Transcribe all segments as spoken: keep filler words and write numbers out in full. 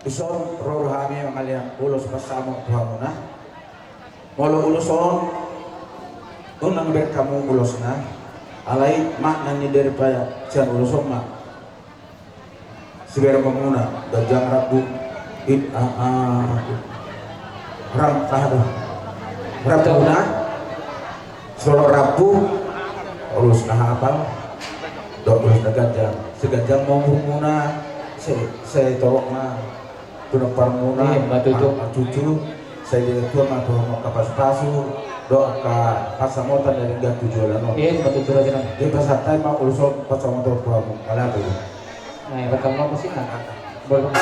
Dison ro do hami mangalian ulos pansamot tu hamuna. Molo ulos on, unang bereng hamu ulosna. Alai makna ni dari pa sian ulos on ma sibereng hamuna, ganjang rambu. It, ah, ah, ram, ah, aduh. Rambuna. Solot rambu, ulos na hapal, dohot ulos na ganjang. Sai ganjang ma umurmuna, sai, sai torop ma tu nomparmuna, ima tutu, ma, ma cucu, sai ditua ma tu angka pasupasu dohot angka pansamotan na denggan tu joloan on. Ima tutu, raja nami. Jadi pasahat hami ma ulos on pansamotan tu hamu, ala tu. Nah, rekam apa sih, nah? Boleh.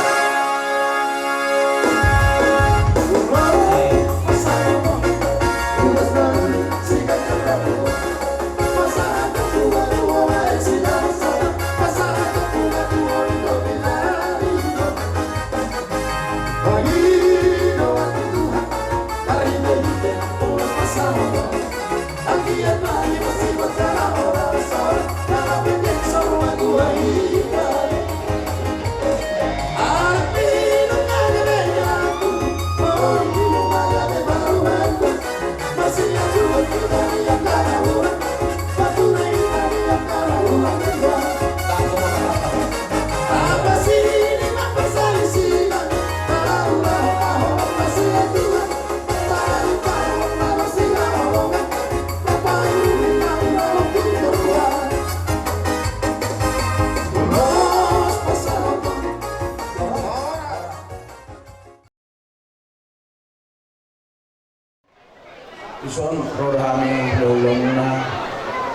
Dison ro do hami hulahula muna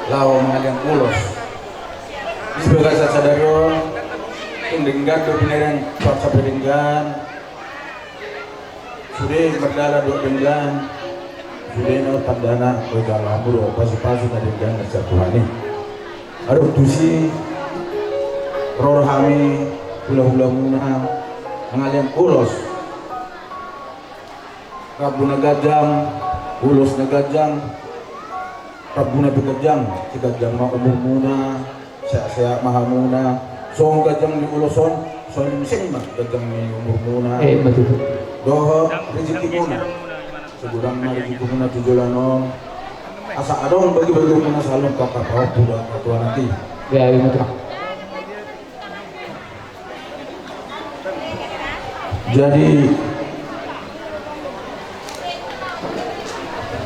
laho mangalian ulos. Di bagasan sadari on, tung denggan do binereng, parsaput denggan. Sude mardalan dohot denggan, sude na tandana dohot jala hamu dohot pasupasu na denggan na sian Tuhan i. Adong tusi ro do hami hulahula muna mangalian ulos. Rambu na ganjang, ulos na ganjang, rambuna pe ganjang, sai ganjang ma umurmuna, sehat-sehat ma hamuna, songon ganjang ni ulos on, songon i muse ma ganjang ni umurmuna. Eh, ima tutu. Dohot rezekimuna. Sai godang ma rezekimuna tu joloan on. Asa adong bagi-bagionmuna saluhut angka pahompu dohot angka tuanak i. Ya, ima tutu. Jadi,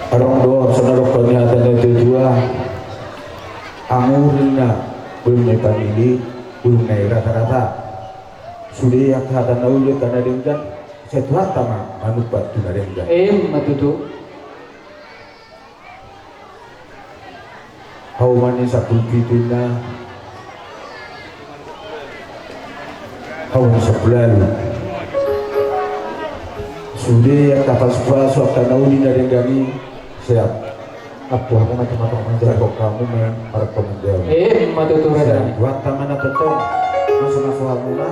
adong do songon na didok ni hata ni natuatua, anguri na bulung na i pangili, bulung na i rata-rata. Sude angka hata na uli, angka na denggan, sai Tuhanta ma manumpak tu na denggan. Ima tutu. Hauma ni sampulu pitu inna. Hauma ni sampulu ualu. Sude angka pasupasu, angka na uli na denggan i, sehat. Ampu hamu ma tumangkok manjalo. Sai hamu ma marangkup manjalo. Eh, ima tutu, raja. Sehat. Buat tamana tongtong. Masumasu hamuna.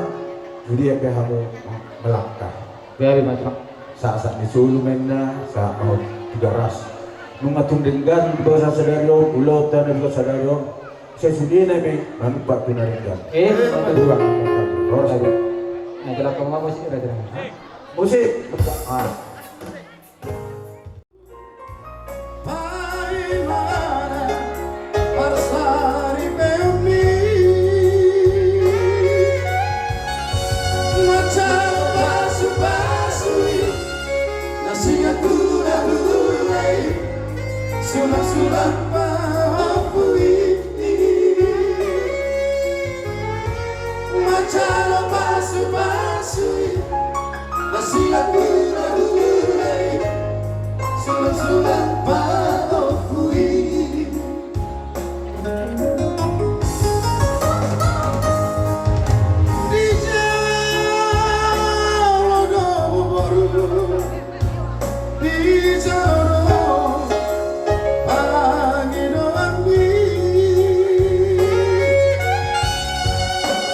Sude pe hamu melangkah. Gabe ma, Tulang. Sahat-sahat ni solu ma inna, sahat ma Tigaras. Nunga tung denggan di bagasan sadari on, ulaonta na di bagasan sadari on, sai sudena pe manumpak tu na denggan. Eh, ima tutu. Horas. Nah, jalan pangoma musik, raja. Musik. Ah. Paimana marsaripeon ni manjalo pasupasu i, na singaturna dulu i, sulang-sulang pahompu i. Manjalo pasupasu i, na singaturna dulu i, sulang-sulang pahompu i. Di jolo do boru, di jolo pangidoanmi.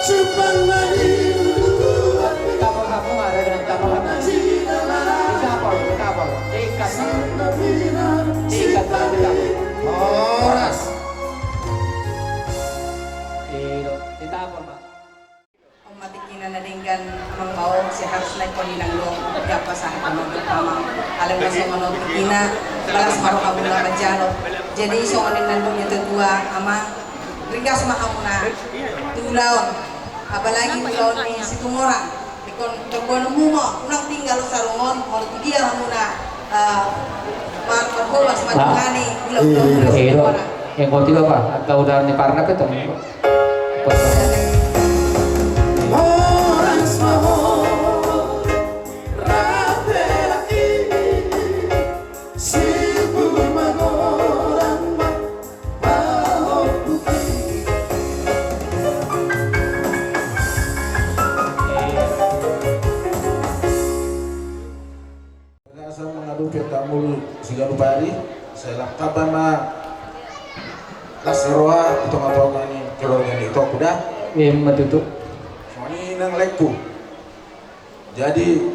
Cupak na di uluanmi. Tapol hamu ma, ada dengan tapol hamu. Tapol, tapol. Ikat. Tingkina na denggan amang bao, seharusna ingkon inang do, japa sahat amang do amang. Alai na songon on tingkina, balas ma rohamuna manjalo. Jadi songon i nang do, na tuatua amang, ringgas ma hamuna tu ulaon, apalagi ulaon ni Situmorang. Ingkon jomboanmu ma, unang tinggal sarongon, molo tu dia hamuna, eh, mar-, marhobas ma. Ah, dungani, ulaon, iya, ulaon, iya, Situmorang. Yang kau tiba apa? Kau udah ni parna pe tong. Asa mangadopi angka mulu siganup ari, sai lam tamba ma las ni roha di tongatonga ni keluarga ni itoku da. Ima tutu. Songon i nang laengku. Jadi,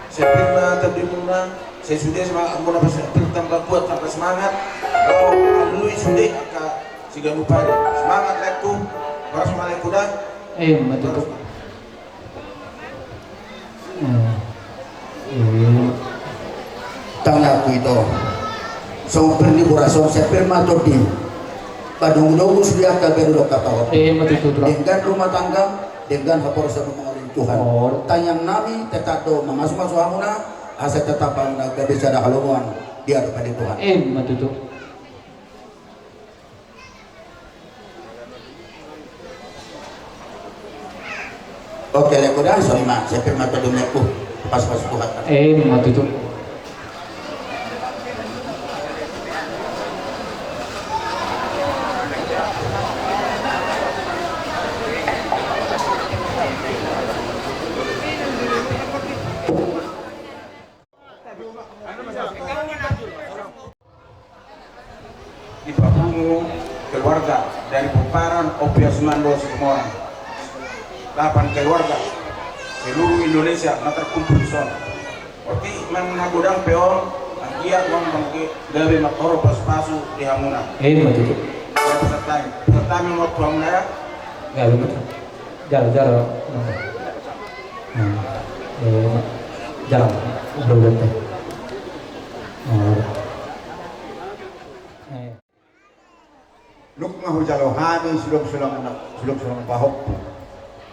sai pir ma tondimuna, sai sude semangatmuna, pas pir tamba kuat, tamba semangat. Laho mangalului sude angka siganup ari. Semangat laengku. Horas ma laengku da. Ima tutu. Tanganku ito. Songon pir ni boras on, sai pir ma tondim. Padongudomu sude angka beru dohot angka pahompu. Ima tutu. Denggan rumah tangga, denggan haporseaon mangalo di Tuhan. Oh. Tangiang nami tetap do mamasumasu hamuna, asa tetap hamuna gabe sada halomoan di adopan ni Tuhan. Ima tutu. Oke, laengku da, songon i ma, sai pir ma tondimuna laengku, pasupasu Tuhan. Ima tutu. Dipapungu keluarga dari pomparan Ompu Yasumando Situmorang. Delapan keluarga seluruh Indonesia na terkumpul di son. Otik ma na godang pe on, anggiat ma on gabe marhoro pasupasu di hamuna. Ima tutu. Peserta, peserta ma on tu hamuna ya. Gabe ma on. Jalo, jalo. Hmm. Eh, jalo. Jalo, jalo. Oh. Eh. Nunga hujalo hami sulangsulangna, sulangsulang pahompu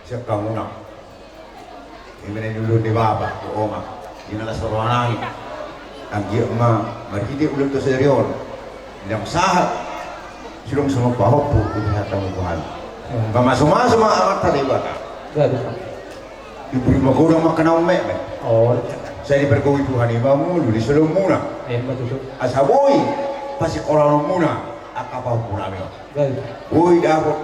sian hamuna. Ima na niluluhon ni bapa, tu oma, di na las ni roha nami. Anggiat ma marhite ulaonta sadari on, ndang sahat sulangsulang pahompu, dipasahat hamu tu hami. Hmm. Pamasumasu ma Amanta Debata. Gabe. Diburi ma godang ma angka na ummetmet. Oh. Sai dipargogoi Tuhan i ma mulu di soloanmuna. Ima tutu. Asa boi pasingkolahonmuna angka pahompu nami on. Gabe. Boi dapot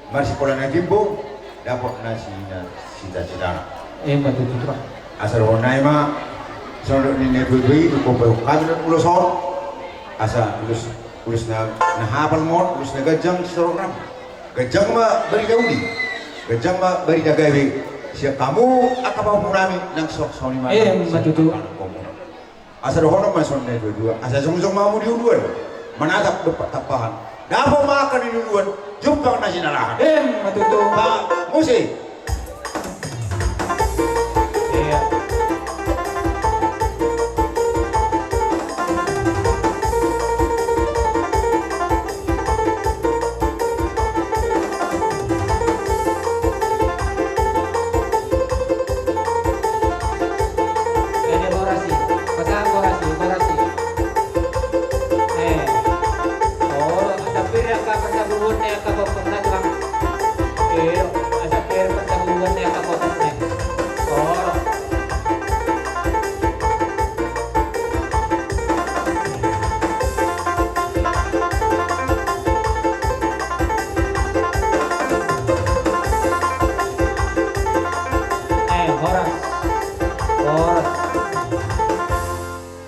marsikola na timbo, dapot na sina, sitacitana. Ima tutu, Tulang. Asa dohonon nami ma, songon nidok ni natuatua i, tung pe hami na ulos on. Asa ulos, ulos na, na hapal ma on, ulos na ganjang sitorop nami. Ganjang ma barita uli, ganjang ma barita gabe sian hamu angka pahompu nami, nang songon i ma. Ima tutu. Asa dohonon ma songon natuatua, asa jongjong ma hamu di uluan, manatap dompak tampahan. Dapot ma angka na niluluan, jumpang na sinalahan. Ima tutu. Ba, muse. Iya. Ede boras i, pasahat boras i, boras i. Eh. Oh, asa pir angka parsabunguon ni angka pahompu na, Tulang. Eh, asa pir parsabunguon ni angka pahompu na. Oh. Eh, horas. Horas.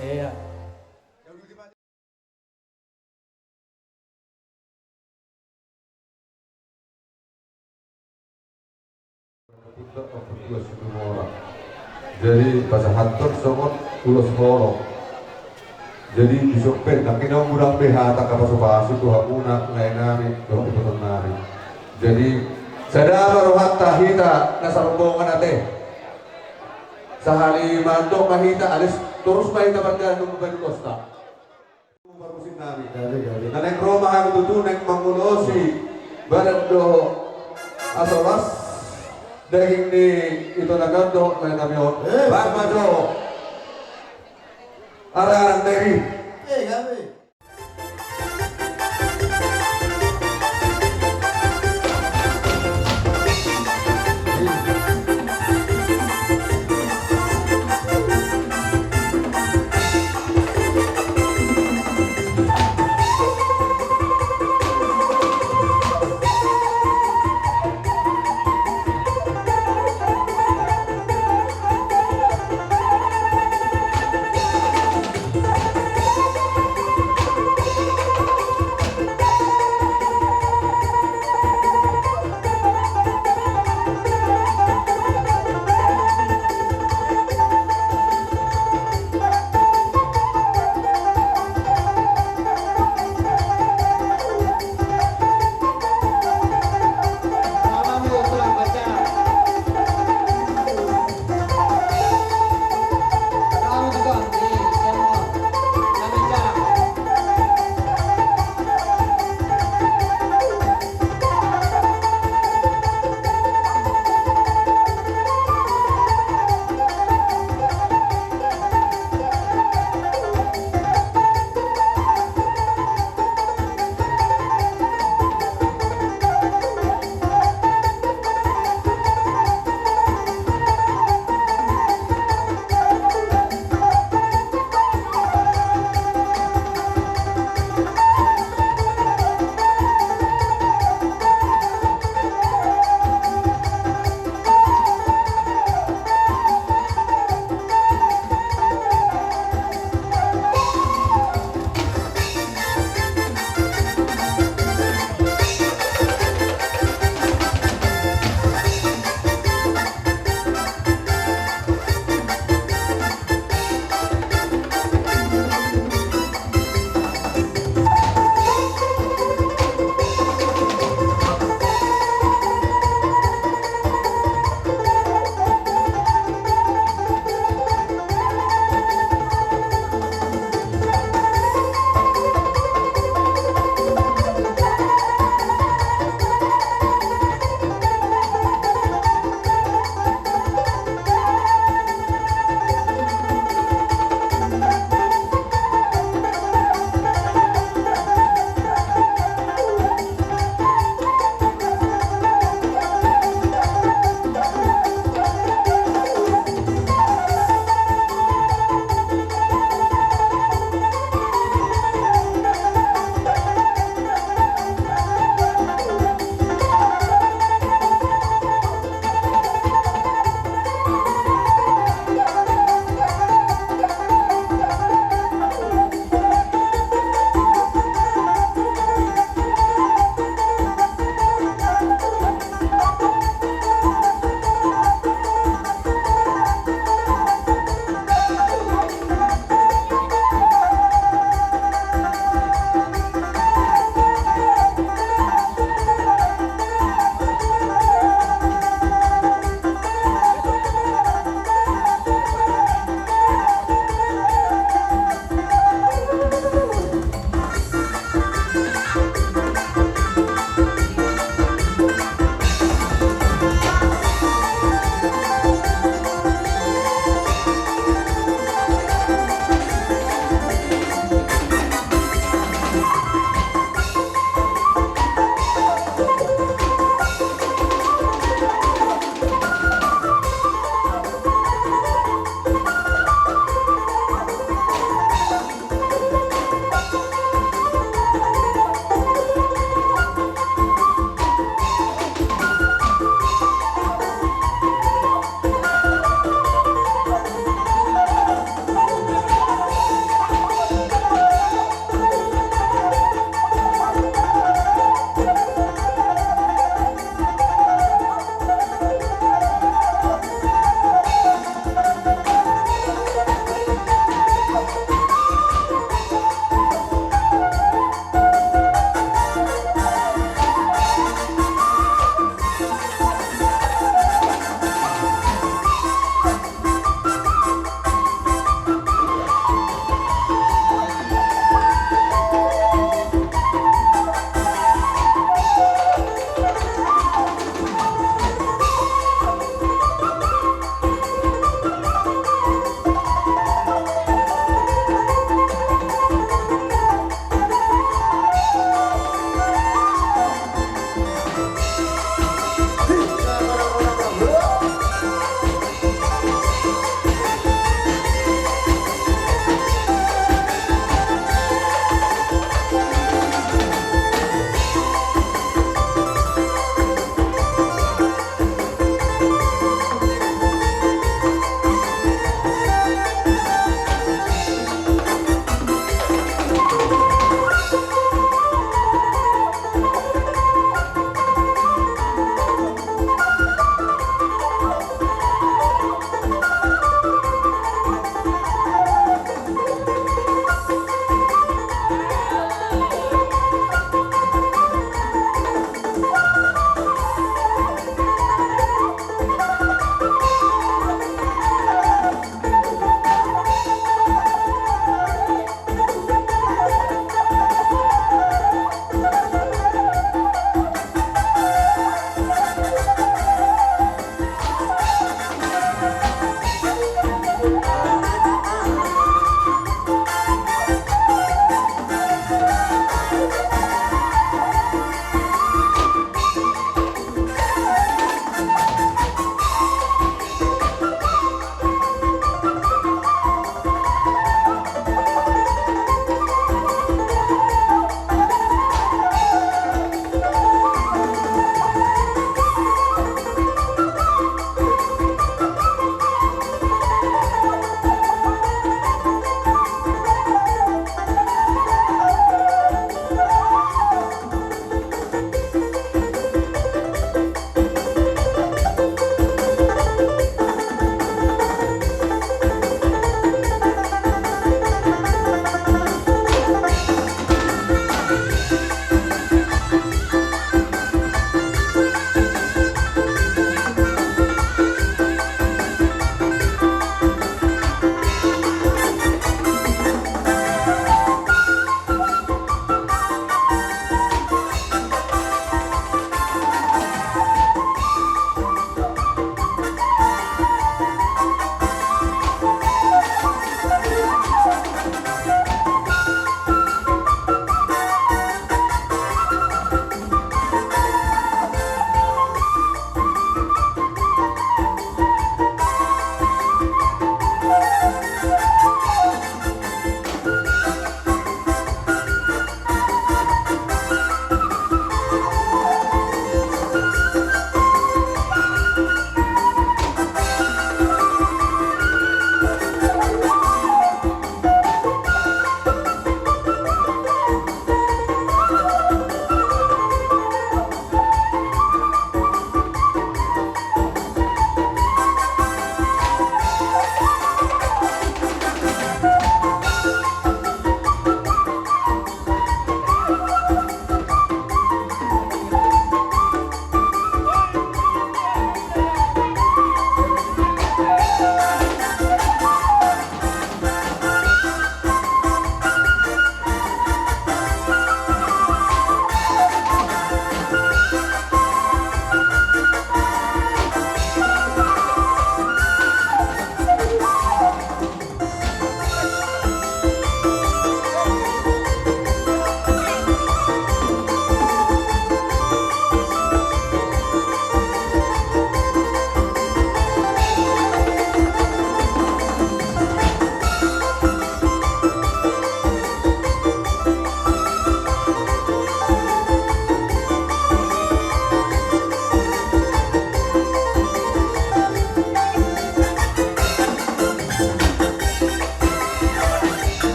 Iya. Jadi pasahathon songon ulos holong. Jadi dison pe, nangkin on godang be hata angka pasupasu tu hamuna, lae nami dohot iboto nami. Jadi Sada ma rohanta hita na sarombongan ate. Sahali mandok ma hita, alis torus ma hita mardalan nunga baen ulosta. Parmusim nami. Gabe, gabe. Na naeng ro ma hami tutu naeng mangulosi badan dohot asa las daging ni ito na gabe dohot na nami on. Eh, baen ma jo. Arang-arang dari. Eh, gabe.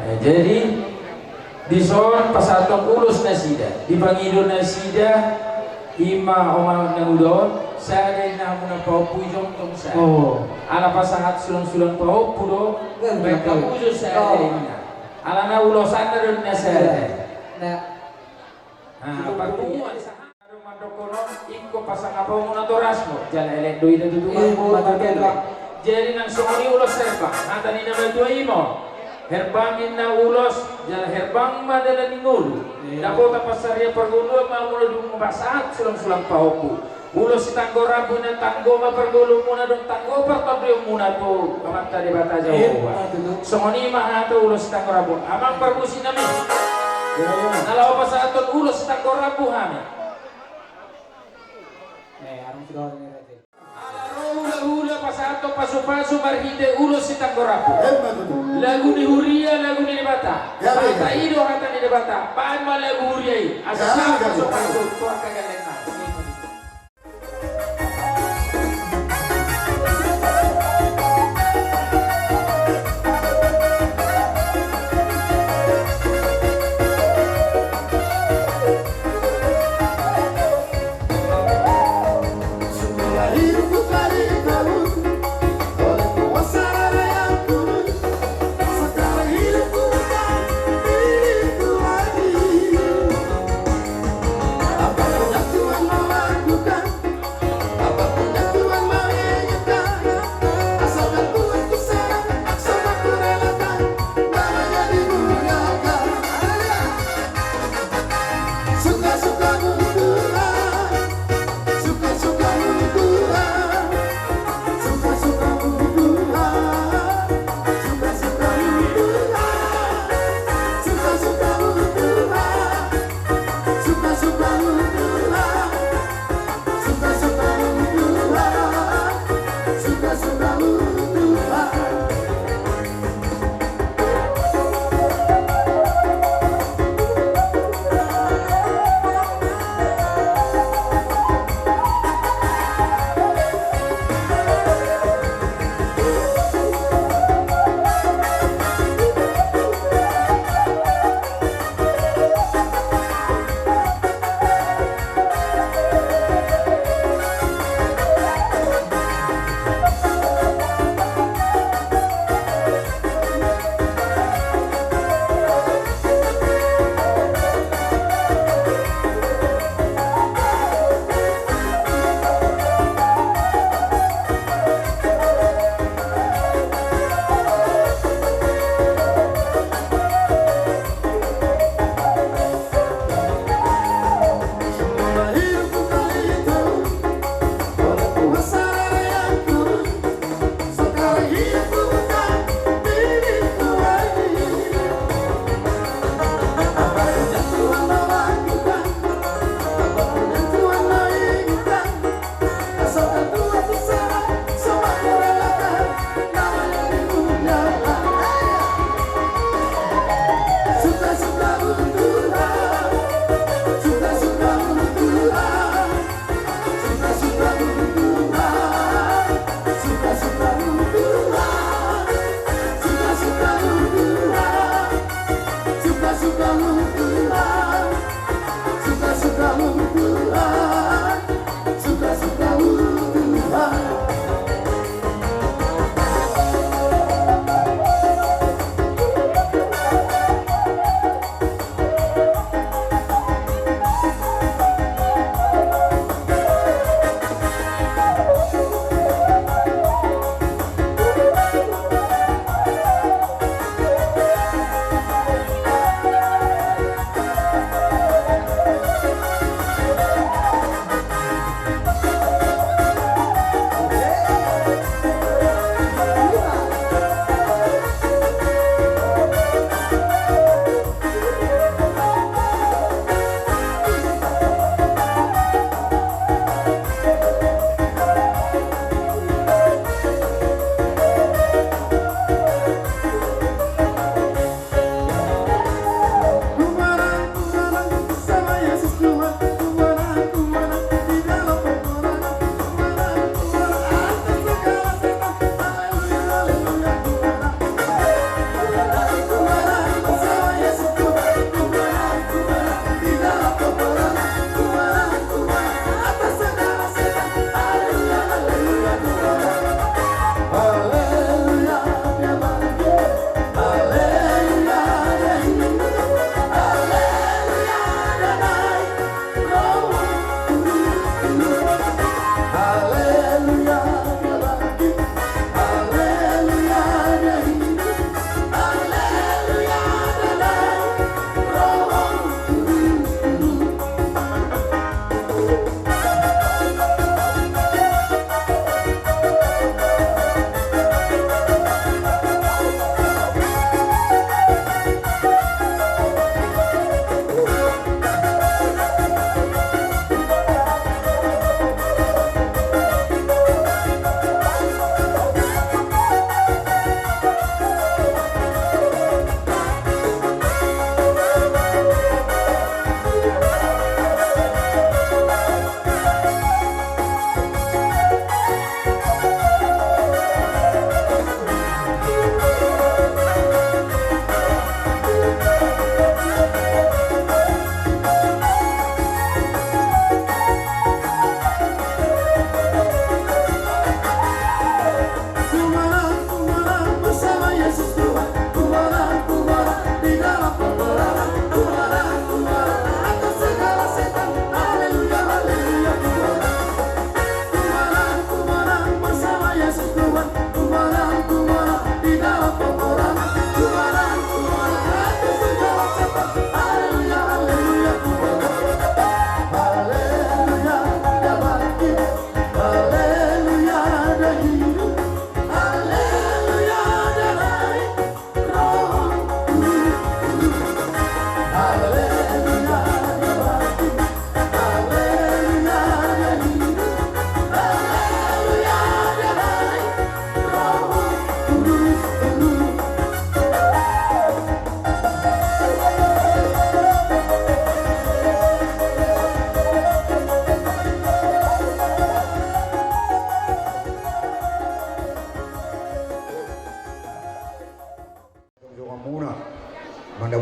Eh, jadi, dison pasahathon ulos nasida, dipangido nasida, ima omak na uda on, sada i na hamuna pahompu i jongjong sada. Oh. Ala pasahat sulang-sulang pahompu do, eh, baen hamu jo sada i na. Alana ulosanna do na sada. Iya. Nah. Nah, patungan sahat. Mandok on, ingkon pasangap hamu natoras do, jala elek do ida tutu. Iya, ma tutu, Bang. Jadi nang songon i ulos herbang, hata ni na matua i ma on. Herbang ninna ulos, jala herbang ma dalan ni ngolu. Iya. Dapotan pansarian parngoluan ma muna dung pasahat sulang-sulang pahompu. Ulos sitanggo rambu na tanggo ma parngoluanmuna dohot tanggo partondionmuna tu Amanta Debata Jahowa. Iya, ma tutu. Songon i ma hata ulos sitanggo rambu. Amang parmusiknami. Iya, iya. Na laho pasahathon ulos sitanggo rambu hami. Eh, arung sudah orang ini. Ala ro hula-hula pasahathon pasu-pasu marhite ulos sitanggo rambu. Lagu ni huria, lagu ni Debata. Hata i do hata ni Debata. Baen ma lagu huria i. Asa pasu-pasu tu angka gellengna.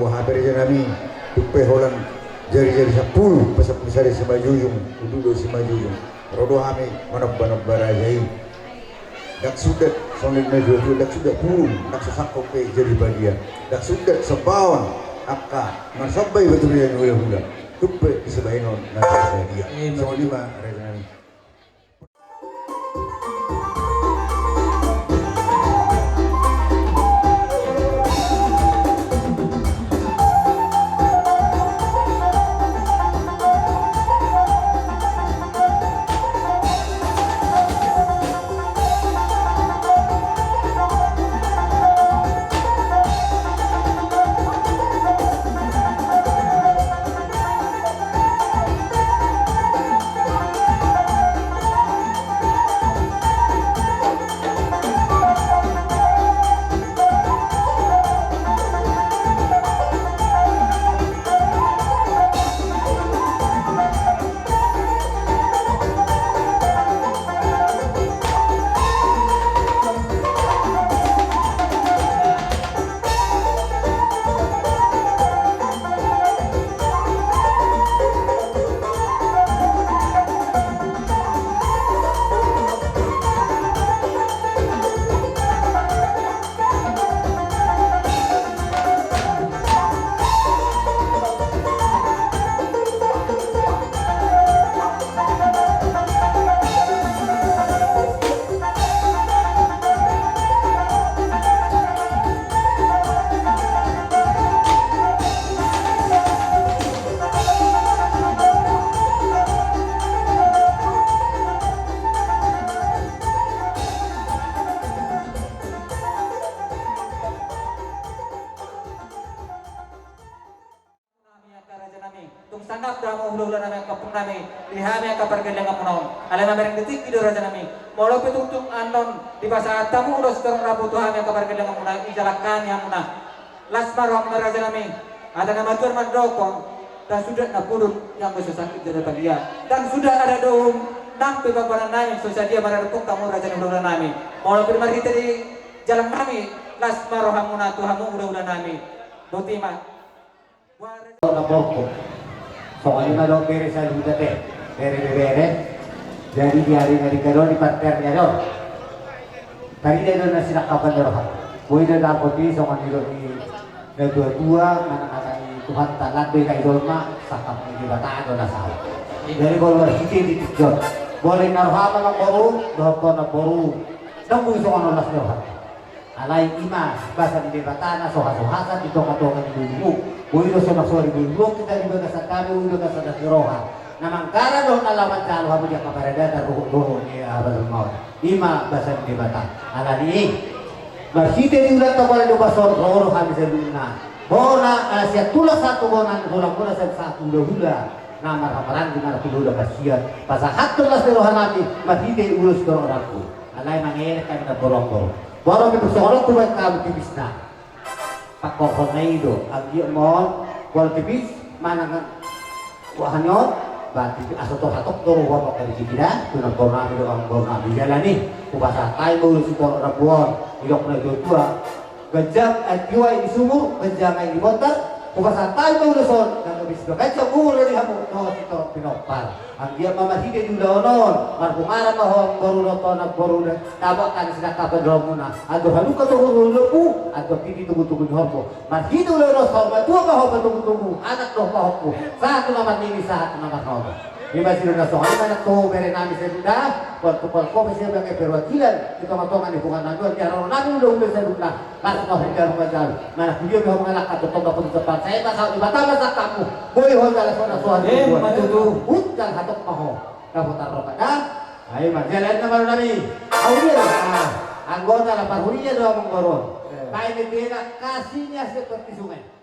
Hape raja nami, tung pe holan jari-jari sampulu, pasampulu sada simanjujung, unduk do simanjujung. Ro do hami manomba-nomba raja i. Ndang sundat, songon na jua-jua, ndang sundat purun, ndang so sangkot pe jadi padia. Ndang sundat sombaon, angka marsomba i batu raja ni hula-hula. Tung pe di sibahenon na sadia. Songon i ma raja nami. Nami angka raja nami, tung sangap do hamu hula-hula nami angka ompung nami, di hami angka pargellenganmuna on. Alai mamereng di tingki do raja nami. Molo pe tungtung annon dipasahat hamu do sitorop rambu tu hami angka pargellenganmuna, i jalang hami hamuna. Las ma rohamuna raja nami. Hata na matua mandok, ndang sundat na purun, jala ndang so sangkot jadi padia. Ndang sundat adat dohot uhum, nang pe pambahenan nami, so sadia maradophon hamu raja ni hula-hula nami. Molo pe marhite di jalang nami, las ma rohamuna tu hamu hula-hula nami. Boti ma. Songon i ma dohot bere saluhutna pe, bere-bere. Jadi di ari na denggan on, di parternian on, tarida do na sinangkapan ni roha. Boi do dapot i, songon nidok ni natua-tua, manang hata ni Tuhanta, lan do i dai jolma, sangkap ni Debata do na saut. Jadi molo marhite di tingki on, molo inna roham amangboru dohot ho namboru, ndang boi songon on las ni roha. Alai i ma basa ni Debata na so hasuhuton di tonga-tonga ni ngolungmu. Boi do sonang soari ngolungmu, hita di bagasan dame, boi di bagasan las ni roha. Na manggara dohot na laho manjalo hamu di angka paradaton, ruhut dohot di aha, parmaon. I ma basa ni Debata. Alani i, marhite di ulaonta pola di ombas on, ro do hami saluhutna. Bona, eh, sian tulang sahat tu bona, tulang bona sahat tu hula-hula. Na marhaha-maranggi, marhula-hula, marsian. Pasahathon las ni roha nami, marhite ulos do roha nami. Alai mangelek hami na borong-borong. Borong ni persongon on tu baen hamu tipisna. Pangkorhonna i do, anggiat ma on, molo tipis, manang, wah, ni on, ba tipis, asa tor hatop do roha, molo angka di tingki da, tu namboru nami do, namboru nami, jala ni, hupasahat hami ma ulos tu torop rambu on, didok natua-tua, ganjang aek ni uae di sumur, ganjang aek ni bontar, hupasahat hami ma ulos on, na gabe sipaganjang umur di hamu, dohot sitorop pinompar. Anggiat ma marhite di ulaon on, marpungaran ma ho amangboru dohot ho namboru, dapot hami sinangkapan ni rohamuna. Andor halumpang togu-togu ni lombu, andor tinggi togu-togu ni horbo. Marhite ulaon on saur matua ma ho patogu-togu, anak dohot pahompu. Sahat tu na marnini, sahat tu na marnono. I ma sidung na songon i ma nang tu bere nami saluhutna, pol tu pol kopi sian bagai perwakilan di tonga-tonga ni punguan nami on, di haroro nami hula-hula saluhutna. Las ma ho jalo manjalo. Manang tu dia pe ho mangalangka, tongtong ma putus cepat. Sai ma saut Debata ma sangkapmu. Boi ho jala sonang soari. Emma tutu. Unjang hatop ma ho. Dapotan roha da. Ai ma jala inna malo nami. Au dia do. Ah, anggota na parhuria do amangboru on. Eh. Baen ni dia na kasihnya seperti sungai.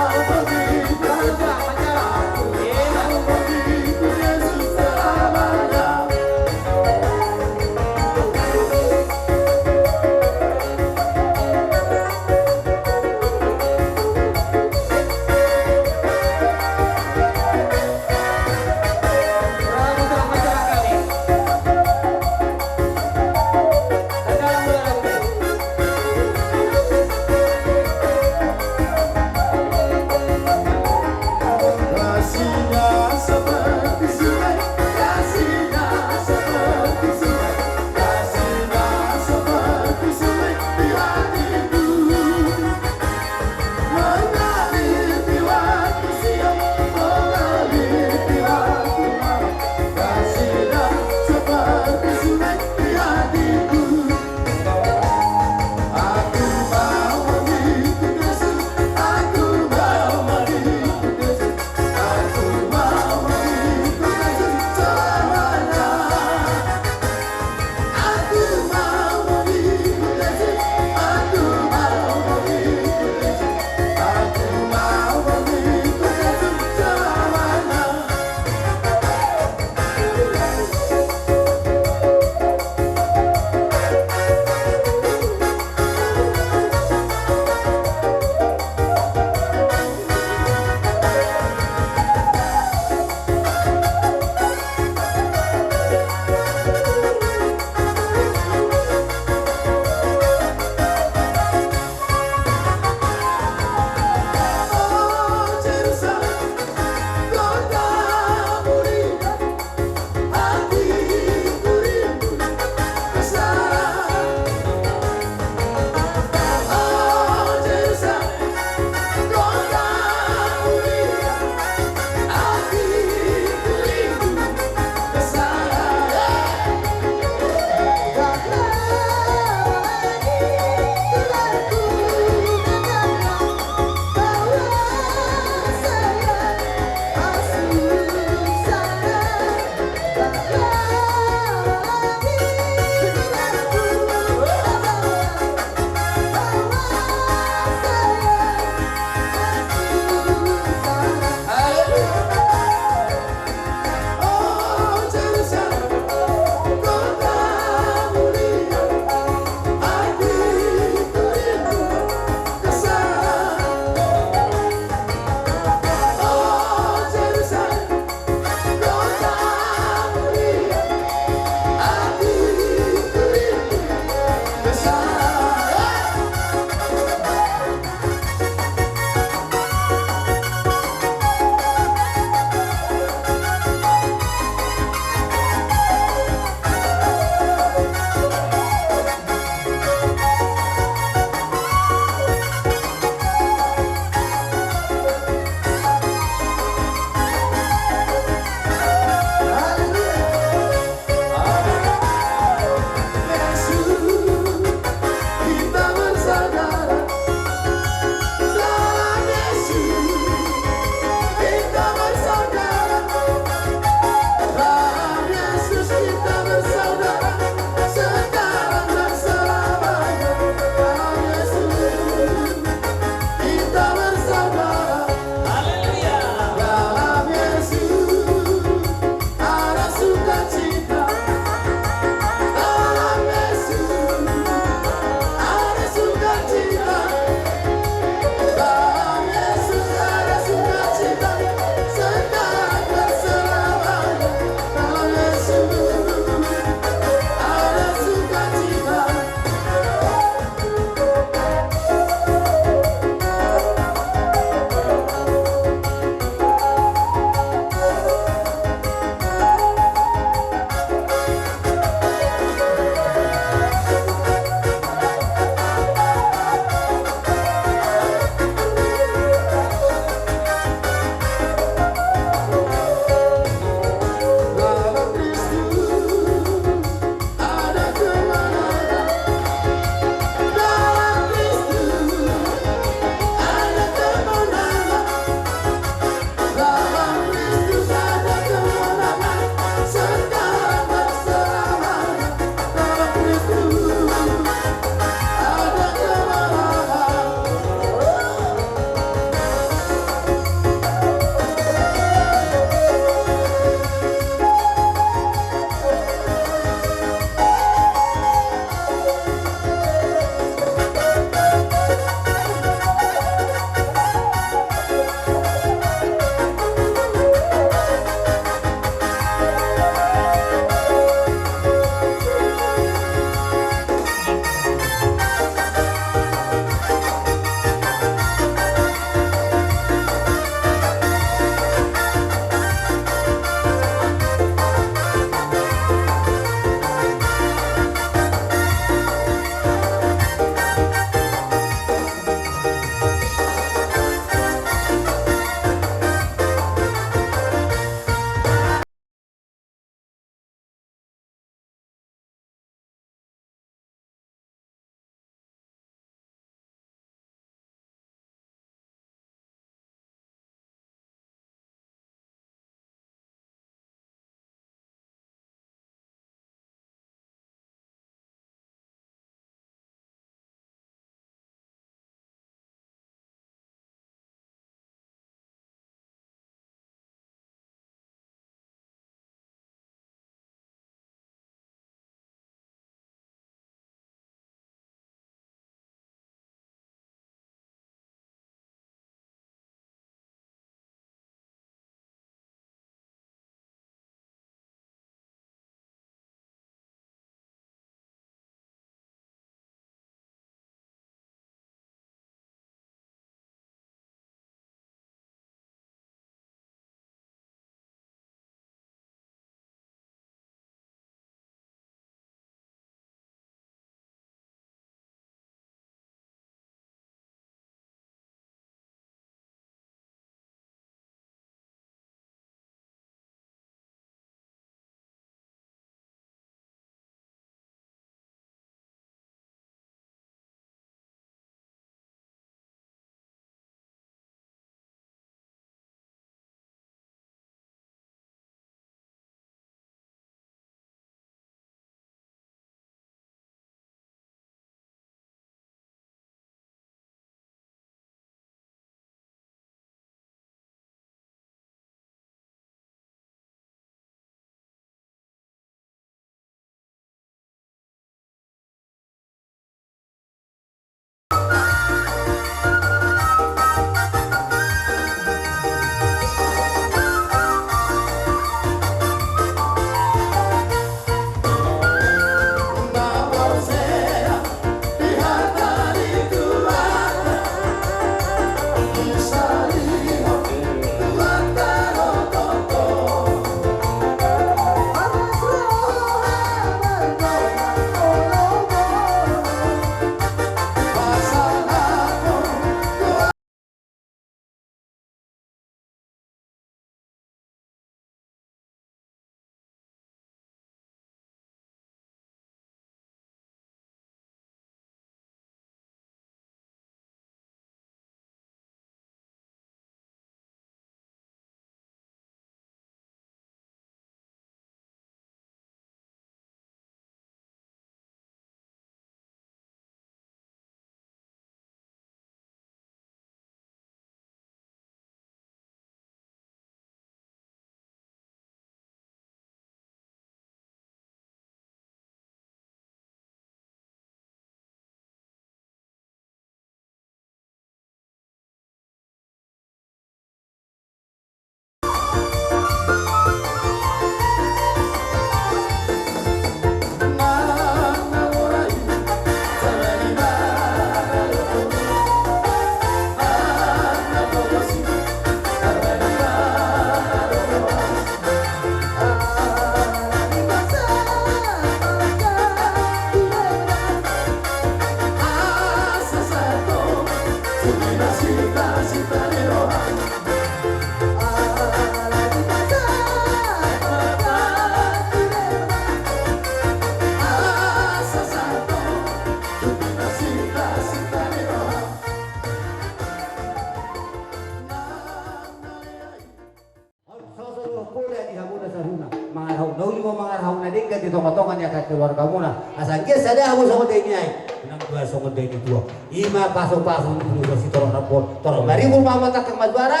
Pola di hamuna saluhutna, mangarahutna uli ma mangarahutna denggan di tongatonga ni angka keluargamuna. Asa anggiat sada hamu songon daini aek, nang dua songon daini tuak. I ma pasupasu ni Pulo Sitorop Rambon. Torop maribur ma hamu tangkas majuara.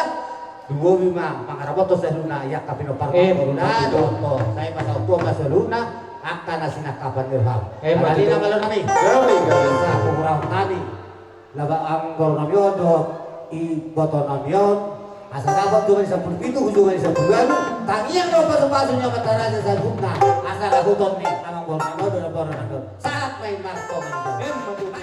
Lumobi ma mangaramothon saluhutna i angka pinomparmuna. Eh, na betul. Dohot sai ma saut tua ma saluhutna angka na sinangkapan ni roham. Eh, betul. Alani na malo nami. Nami, nami. Asa hurang nami. Laba anggo nami on dohot iboto nami on, asa dapot jumadi sampulu pitu, jumadi sampulu ualu, tangiang dohot pasupasu ni Amanta Raja saluhutna, asa rahuton ni amangboru nami on dohot namboru nami on. Sahat ma i martonga ni. Emma tutu.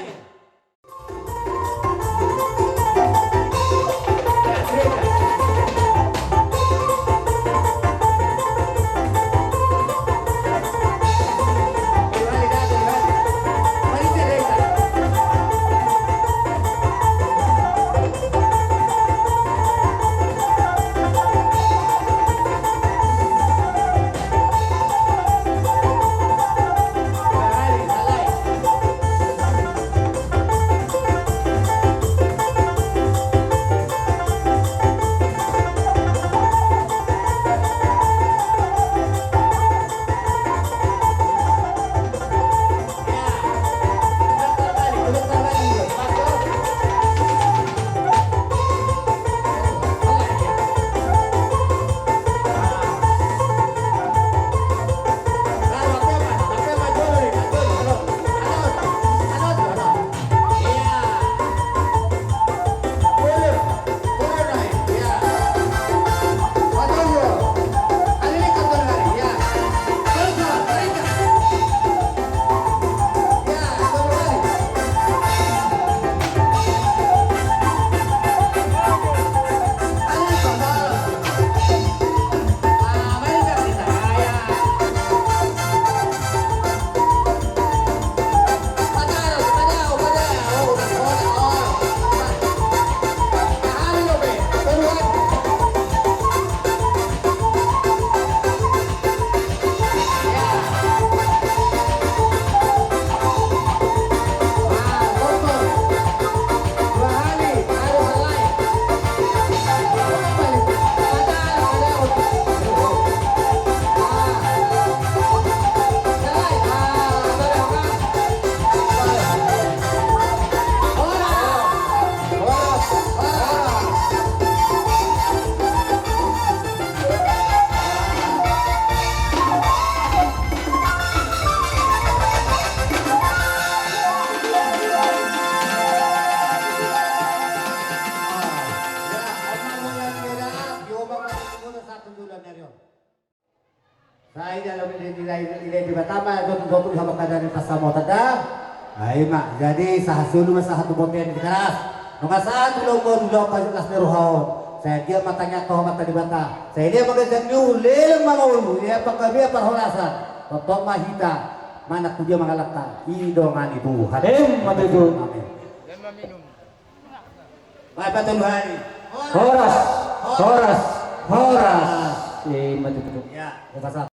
Sai dalam nilai, nilai Debata ma, jotu-jotu di hamu angka dame pansamotan da. Ai ma, jadi sahat solu ma sahat tu bontean di Taraas. Nunga sahat tu lombu on, ulaon pajulas ni roha on. Sai anggiat ma tangiangta tu Amanta Debata. Sai leleng ma ganjang ni uhum, leleng ma ngolu, leleng ma panggabean, parhorasan. Tongtong ma hita manang tu dia mangalangka, didongani Tuhan. Emma tutu. Amin. Baik, patolu hali. Horas, horas, horas. Eh, mati betul. Ya, gua pasang.